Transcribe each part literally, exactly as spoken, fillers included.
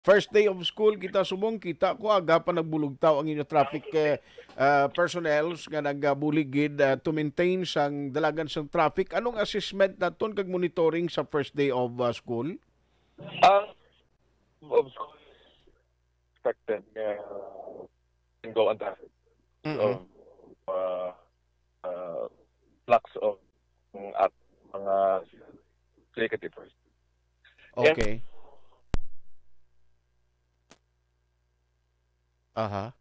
First day of school kita subong, kita ko aga pa nagbulugtaw ang inyo traffic, eh, ah, personnel nga nagabulig gid, ah, to maintain sang dalagan sang traffic. Anong assessment naton kag monitoring sa first day of, ah, school? Ang of school expected nga go ang traffic Mm-mm. of uh, uh, flux of ng at mga security personnel. Okay. Aha.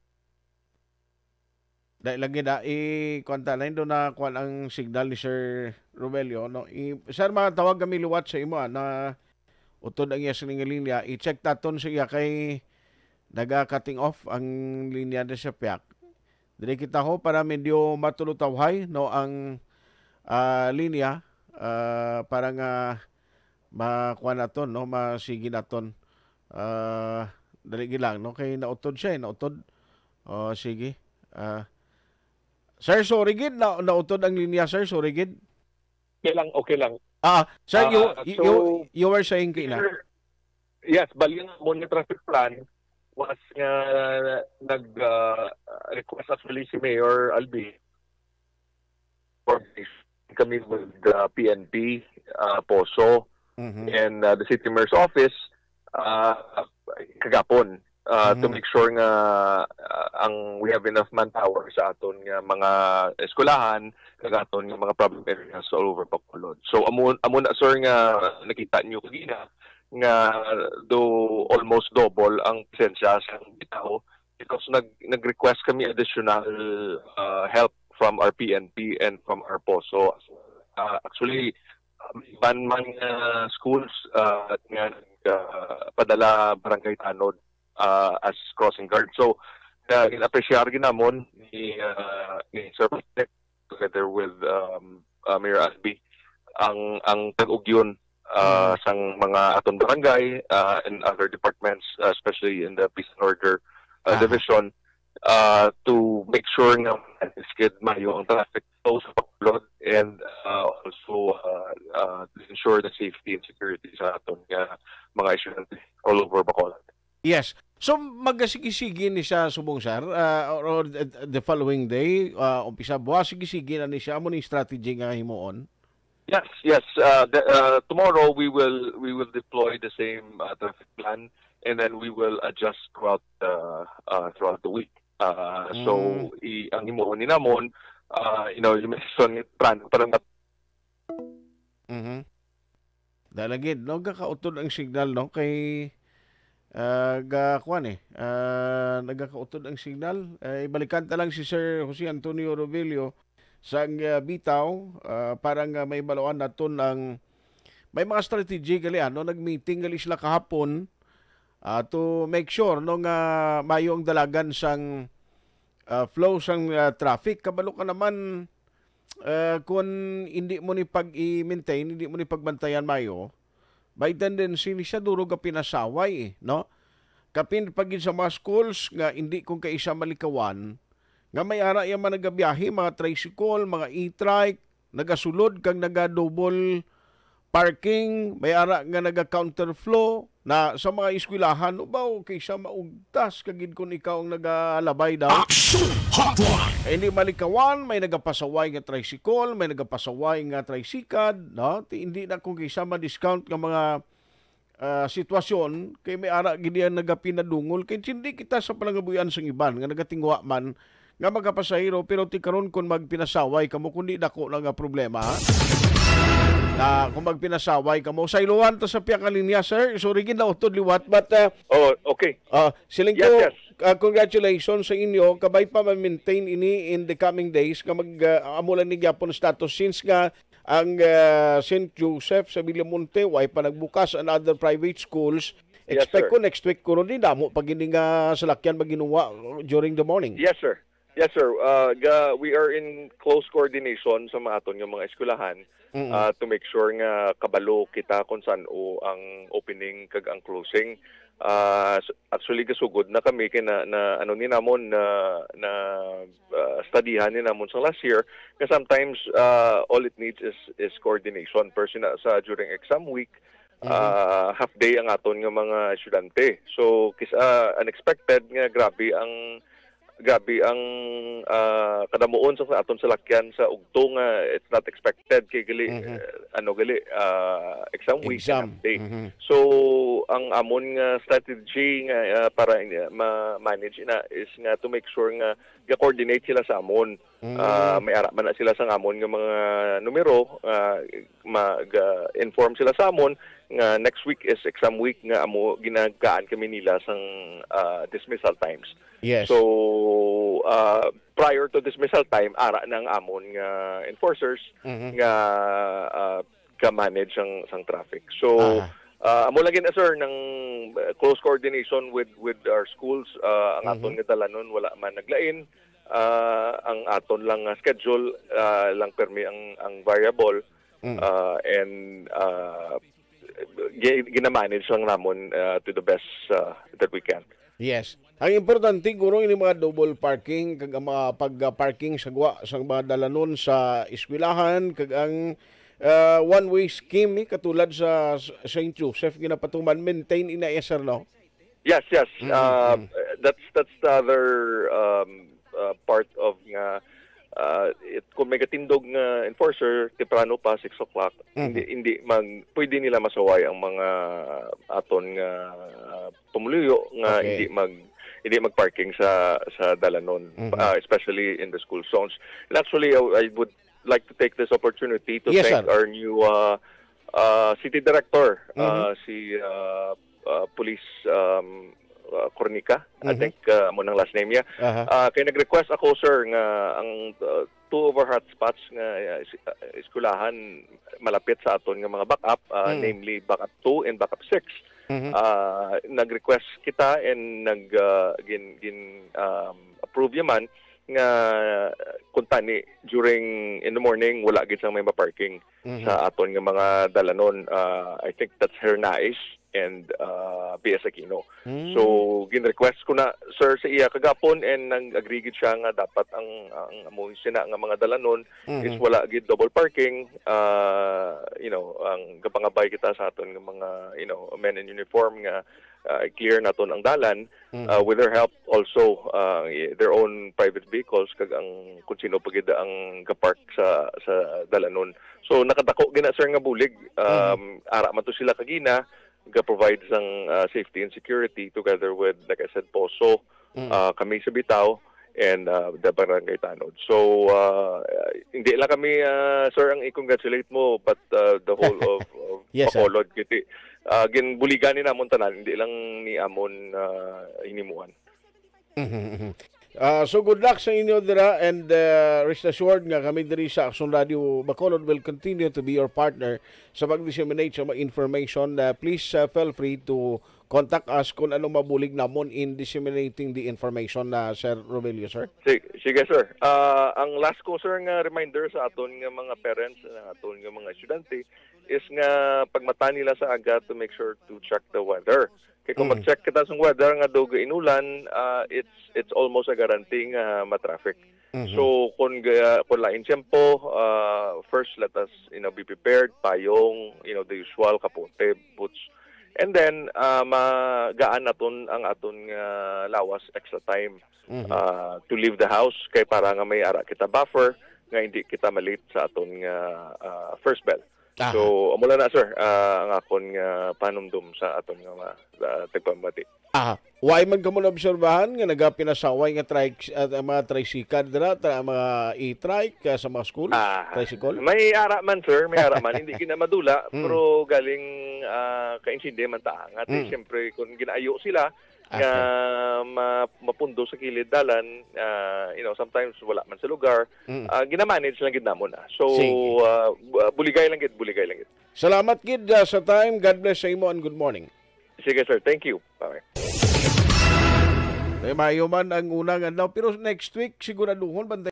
Dahil lagi na, i kuwan ta, lain doon na kuwan ang signal ni Sir Romelio, no? I, sir, matawag kami liwat sa imo, ah, na utod ang iya sining linya. I-check taton sa iya kay naga-cutting off ang linya na sa piyak. Dili kita ho para medyo matulutawhay, no, ang, ah, linya, ah, para nga makuha naton, no, masigi naton. Ah, dali gid lang, no, kay nautod siya, eh, nautod. Oh, sige. Ah, sir, sorry gid, na, nautod ang linya, sir, sorry gid. Okay lang, okay lang. Ah, sir, you, Ah, you, so- you were saying kina. Yes, bali nga mo nga traffic plan was nga nag uh, request actually si Mayor Albi for this kami with the P N P, uh, POSO, Mhm. and uh, the City Mayor's Office uh, kagapon uh, to Mhm. make sure nga uh, ang we have enough manpower sa aton nga mga eskwelahan, kag aton nga mga problem areas all over Bacolod. So amo amo na sir nga nakita niyo kagina nga do almost double ang presensya sa bitaw because nag nag-request kami additional uh, help from our P N P and from our POSO. Uh, actually, um, iban man nga schools uh, nga nag uh, padala barangay tanod uh, as crossing guard. So, uh, gin-appreciate gid namon ni uh, ni Sir Patrick together with um, uh, Mayor Albi ang ang pag-ugyon uh, Mhm. sang mga aton barangay uh, and other departments, uh, especially in the peace and order uh, Aha. division, uh, to make sure nga manage gid mayo ang traffic flow sa Bacolod and uh, also uh, uh, to ensure the safety and security sa aton nga mga estudyante all over Bacolod. Yes. So, magasigi-sige ni siya subong, sir, ah, or, or the, the following day, ah, umpisa buwas, sige-sige na ni siya. Amo ni strategy nga himuon? Yes, yes. Uh, the, uh, tomorrow we will we will deploy the same uh, traffic plan, and then we will adjust throughout the uh, throughout the week. Uh, so i, ang himuon ni namon, uh, you know, you mentioned it, plan para mat- Mhm. Dalagid, no? Gakautod ang signal, no? Kay, ah, ga, kuwan eh, ah, nagakautod ang signal. Eh, ibalikan ta lang si Sir Jose Antonio Robillo sa, ah, bitaw, ah, para nga may baluan naton ang may mga strategy gali, ano, nag-meeting gali sila kahapon, ah, to make sure, no, nga mayo ang dalagan sang, ah, flow sang, ah, traffic. Kabalo ka naman, ah, kung hindi mo ni pag-i-maintain, hindi mo ni pagbantayan mayo, may tendency ni siya duro ga pinasaway, eh, no? Kapin pa gid sa mga schools nga hindi kung kaisa malikawan, nga may ara yang mga nagabiyahe, mga tricycle, mga e-trike, nagasulod kag naga-double parking, may ara nga naga-counterflow na sa mga eskwelahan, ubaw kaysa maugtas ka gid kun ikaw ang nagalabay daw. Action Hotline. Kay hindi malikawan, may nagapasaway nga tricycle, may nagapasaway nga tricycad, no? Ti hindi na kung kaysa ma-discount nga mga ah, sitwasyon, kay may ara gid yan nagapinadungol. Kay hindi kita sa panangabuyan sang iban nga nagatingwa man nga magapasahero, pero ti karon kun magpinasaway kamo, kundi dako na nga problema, ha? Na kung magpinasaway kamo, saylohan ta sa piyak nga linya, sir. Sorry gid na utod liwat, but uh, Oh, okay. uh, siling Yes, ko, yes. uh, congratulations sa inyo. Kabay pa ma-maintain ini in the coming days nga mag uh, amo lang ni gyapon status since nga ang uh, Saint Joseph sa Villamonte way pa nagbukas and other private schools. Yes, Expect sir. ko next week kuno din damo pa gini nga salakyan maginuwa during the morning. Yes, sir. Yes, sir. Uh, ga, we are in close coordination sa mga aton nga mga eskwelahan Mm-mm. uh, to make sure nga kabalo kita kung saan o ang opening kag ang closing. Uh, s- actually, gasugod na kami kay na, na ano ni namon na na uh, studyhan ni namon sa last year nga sometimes uh, all it needs is is coordination. Pero sina, sa during exam week, Mhm. ah, half day ang aton nga mga estudyante. So, kis-, ah, unexpected nga grabe ang, grabe ang, ah, kadamuon sa aton salakyan sa ugto nga it's not expected kay gali, Mhm. eh, ano gali, ah, exam week and Exam. half day. Mhm. So, ang amon nga strategy nga, ah, para, ah, ma-manage ina is nga to make sure nga ga-coordinate sila sa amon. Mm. Ah, may ara man na sila sa amon nga mga numero, ah, mag, ah, inform sila sa amon nga next week is exam week nga amo ginagaan kami nila sang, ah, dismissal times. Yes. So, ah, prior to dismissal time, ara na ang amon nga enforcers Mhm. nga, ah, ka-manage sang, sang traffic. So, Aha. ah, amo lagi na, sir, nang, uh, close coordination with, with our schools, ah, ang aton Mhm. nga dalanon wala man naglain. Ah, ang aton lang nga schedule, ah, lang permi ang, ang variable, Mm. ah, and, ah, gi-, ginamanage lang namon, ah, to the best, ah, that we can. Yes. Ang importante, guro, ini mga double parking, kag ang mga pag-parking sa gwa sa mga dalanon sa eskwelahan, kag ang, ah, one-way scheme, eh, katulad sa Saint Joseph, ginapatuman, maintain ina, yes, sir, no? Yes, yes. Mm, Uh, mm. That's, that's the other, um, uh, part of nga, uh, it, kung may katindog nga enforcer, temprano pa, six o'clock, Mhm. hindi, hindi mag, pwede nila masaway ang mga aton nga, uh, pumuluyo nga Okay. hindi mag, hindi mag-parking sa, sa dalanon, Mhm. uh, especially in the school zones. And actually, I, I would like to take this opportunity to Yes, thank sir. our new, uh, uh, city director, Mhm. uh, si, uh, uh, Police, um, uh, Cornica. I Mhm. think, uh, amo nang last name niya. Aha. Uh, kay nag-request ako, sir, nga ang, uh, two of our hotspots nga, uh, is-, uh, eskwelahan malapit sa aton nga mga backup, uh, Mm. namely backup two and backup six. Mhm. Uh, nag-request kita and nag, uh, gin, gin, um, approve ya man nga, uh, kung tani during in the morning, wala gid sang may ma-parking Mhm. sa aton nga mga dalanon. Uh, I think that's Hernaez and, uh, B S Aquino. Mm. So, gin-request ko na, sir, sa iya kagapon and nag-agree gid siya nga dapat ang, ang amo sina nga mga dalanon Mhm. is wala gid double parking. Uh, you know, ang gapangabay kita sa aton nga mga, you know, men in uniform nga, uh, clear naton ang dalan, Mhm. uh, with their help also, uh, their own private vehicles, kag ang kung sino pa gid ang gapark sa, sa dalanon. So, nakadako gina, sir, nga bulig. Mhm. Um, ara man to sila kagina, ga-provide sang, uh, safety and security together with, like I said, poso, Mhm. uh, kami sa Bitaw, and, uh, the Barangay Tanod. So, uh, hindi lang kami, uh, sir, ang i-congratulate mo, but, uh, the whole of, of Yes, sir. Bacolod, kiti, uh, ginbuligan ni namon tanan, hindi lang ni amon, uh, hinimuan. Mhm, mhm. Ah, so good luck sa inyo dira, and, uh, rest assured nga kami diri sa Aksyon Radio Bacolod will continue to be your partner sa pag-disseminate sa mga information. Uh, please, uh, feel free to contact us kung ano mabulig namon in disseminating the information na, Sir Romelio, sir. Sig-, sige, sir. Ah, ang last ko, sir, nga reminder sa aton nga mga parents, sa aton nga mga estudyante, is nga pagmata nila sa aga to make sure to check the weather. Kay kung Mm. mag-check kita sa weather nga daw inulan, ah, it's, it's almost a guarantee nga ma-traffic. Mhm. So, kung ga-, kung lain tiyempo, ah, first, let us, you know, be prepared, payong, you know, the usual, kapote, boots. And then, ah, magaan naton ang aton nga lawas, extra time, Mhm. ah, to leave the house, kay para nga may ara kita buffer, nga hindi kita ma-late sa aton nga, ah, first bell. Aha. So, amo lang na, sir, ah, ang akon nga panumdum sa aton nga mga, ah, tagpamati. Aha. Way man kamo naobserbahan nga nagapinasaway nga trike, ah, mga tricycle dira, tra-, mga e-trike, ah, sa mga school? Ah, Tricycle? may ara man, sir, may ara man. Hindi gina madula, Mm. pero galing, ah, ka-insindi man ta. Nga, Mm. siyempre, kung ginaayo sila, nga Okay. ma-, mapundo sa kilid dalan, ah, you know, sometimes wala man sa lugar, Mm. ah, ginamanage lang gid namon, ah. So, Sige. ah, bu-, buligay lang gid, buligay lang gid. Salamat gid, ah, sa time. God bless sa imo and good morning. Sige, sir. Thank you. Bye. Ay, maayo man ang unang adlaw, pero next week, siguraduhon, banda